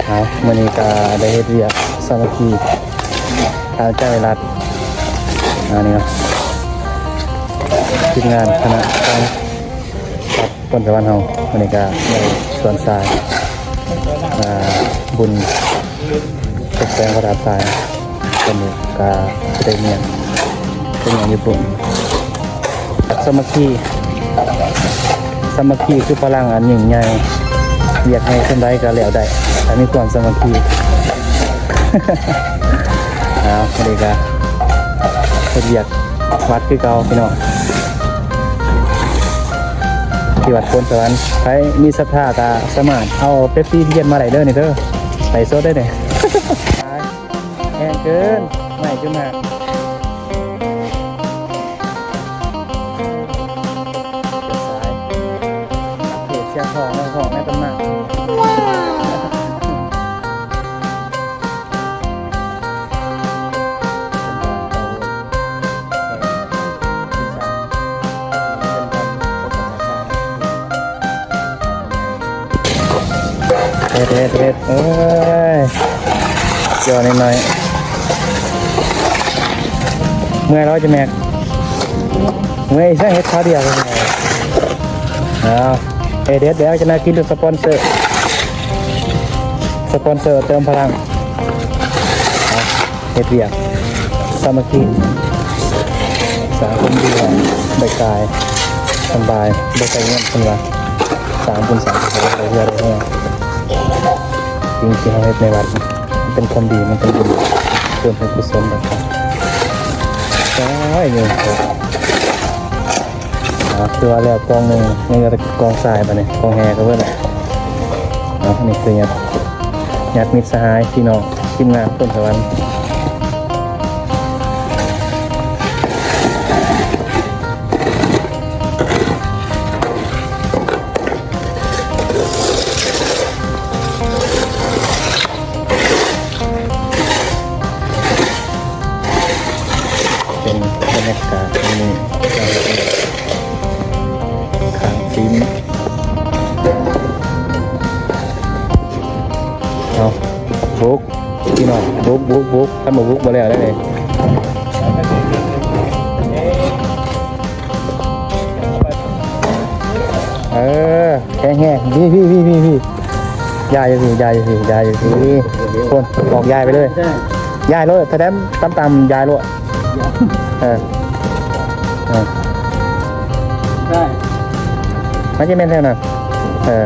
ເອົາ ມື້ນີ້ກໍໄດ້ເຮັດວຽກສາມັກຄີ ຕາມໃຈລັດ ອັນນີ້ເນາະ ທີມງານຄະນະຂອງວັດໂພນສະຫວັນເຮົາ ມື້ນີ້ກໍໄດ້ສວນຊາຍ ອ່າ ບຸນ ຕົກແຕ່ງພະທາດຊາຍ ຕອນນີ້ກໍຊິໄດ້ເມືອ ໄປເມືອຢູ່ພຸ້ນ. ສາມັກຄີ ສາມັກຄີຄືພະລັງອັນຍິ່ງໃຫຍ່ ວຽກໃຫຍ່ສ່ຳໃດກໍແລ້ວໄດ້ ຖ້າມີຄວາມສາມັກຄີ. ເອົາ ມື້ນີ້ກໍເຮັດວຽກວັດຄືເກົ່າພີ່ນ້ອງ ທີ່ວັດໂພນສະຫວັນ. ໃຜມີສັດທາກໍສາມາດເອົາເປັບຊີທຽນມາໄດ້ເດີນີ້ເດີ ໄລຟ໌ສົດເດີນີ້. ແຮງເກີນ ໄໝ້ຂຶ້ນມາ ສາຍ ເພດສຽງຮ້ອງ ຮ້ອງໃນຕຳນານ. ເຮັດ ເຮັດ ເຮັດ ເອີຍ ຈ່ອຍໜ້ອຍໆ ເມື່ອຍແລ້ວຈະແມັກ ເມື່ອຍ ໃຊ້ເຮັດຄາວດຽວ. ເອົາ ເຮັດ ເຮັດແລ້ວຈະໜ້າກິນ ສະປອນເຊີ ສະປອນເຊີເຕີມພະລັງ ເອົາ. ເຮັດວຽກສາມັກຄີ ສາຄົນດີ ໄດ້ກາຍສະບາຍ ບໍ່ໃຊ້ເງິນ ເພິ່ນວ່າ ສ້າງບຸນສ້າງກຸສົນໄດ້ເຮືອໄດ້ແຮງ. ສິ່ງທີ່ເຮົາເຮັດໃນວັດ ມັນເປັນຄວາມດີ ມັນເປັນບຸນ ເປັນບຸນເປັນກຸສົນນະຄັບ. ໂອ້ຍ ນີ້ ອ່າ ຄືວ່າແລ້ວກອງໜຶ່ງ ຍັງເຫຼືອແຕ່ກອງຊາຍບາດນີ້ ກອງແຮ່ກໍເບິດແລ້ວ. ເອົາ ນີ້ຄືຍາດ ຍາດມິດສະຫາຍ ພີ່ນ້ອງ ທີມງານໂພນສະຫວັນ. ເປັນບັນຍາກາດມື້ນີ້ ຂ້າງທີມ ເອົາ ບຸກ ພີ່ນ້ອງ ບຸກ ບຸກ ບຸກ ຄັນບໍ່ບຸກບໍ່ແລ້ວໄດ໋ນີ້. ເອີ ແຂງແຮງ ພີ້ ພີ້ ພີ້ ພີ້ ຍາຍຢູ່ພີ້ ຍາຍຢູ່ພີ້ ຍາຍຢູ່ພີ້ ພຸ້ນ ອອກຍາຍໄປເລີຍ ຍາຍໂລດ ສະແດງຕ່ຳໆ ຍາຍໂລດ ເອີ ເອີ ໄດ້ ມັນຈະແມ່ນແຖວນັ້ນ ເອີ.